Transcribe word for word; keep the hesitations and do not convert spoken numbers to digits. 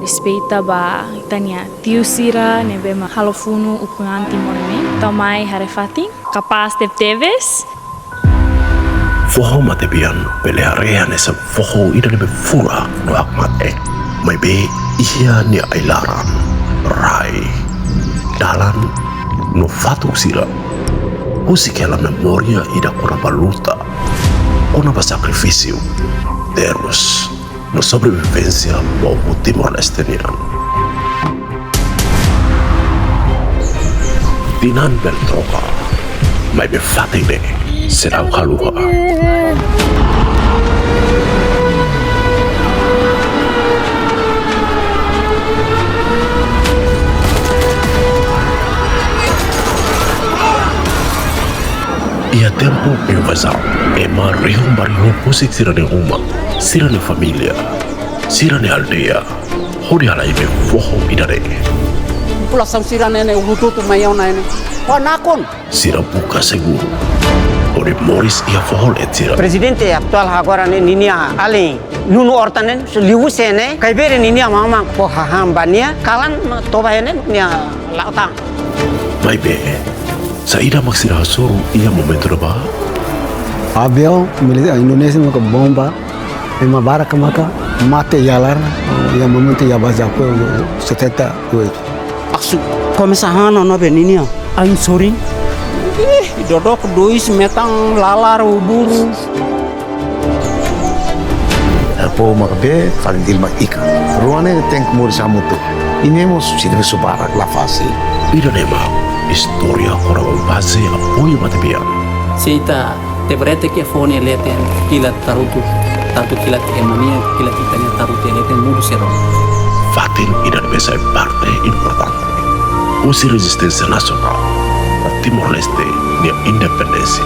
Respeita ba ita-nia tiu sira ne'ebé mak halo funu ukun-an Timor ne'e. Ita mai haree fatin, kapás tebetebes. Foho Matebian bele haree hanesan foho ida ne'ebé furak no hakmatek. Maibé iha nia ai-laran, rai, dalan no fatuk sira husik hela memória ida kona-ba luta, kona-ba sakrifísiu, terus no sobrevivénsia povu Timor-Leste nian. Tinan bele troka, maibé fatin ne'e seidauk haluha. Iha tempu invazaun, ema rihun ba rihun husik sira-nia uma, sira-nia família, sira-nia aldeia, hodi halai be foho ida-ne'e. Populasaun sira-ne'e ne'e ulun tutu mai ona ne'e. Ho nakon. Sira buka seguru hodi moris iha foho leet sira. Prezidente atuál agora ne'e ninia alin Nuno Horta ne'e, liuhusi ne'e, Caibeira ninia mamang fó hahán ba nia, kalan toba ne'e nia la'o tan. Maibé, saida mak sira hasoru iha momentu ne'ebá? Aviaun militár Indonézia maka bomba, ema barak maka mate iha laran, iha momentu iha Bajaku setenta e oito. Aksu komesa hano no be ninia ain sorin. Ih, dodok dois metan lalar uburu. Povu mak be fali dil mak ikan. Rua ne'e tenke moris hamutuk. Imi mós sira ne'e barak la fasil. Ida-ne'e mak istória kona-ba baze apoiu Matebian. Se ita tebretek iha foho nia leten, kilat tarutu, tantu kilat ema nian, kilat ita-nia tarutu iha leten, mudu sero. Fatin ida ne'ebé sai parte importante husi rezisténsia nasionál ba Timor-Leste nia independénsia.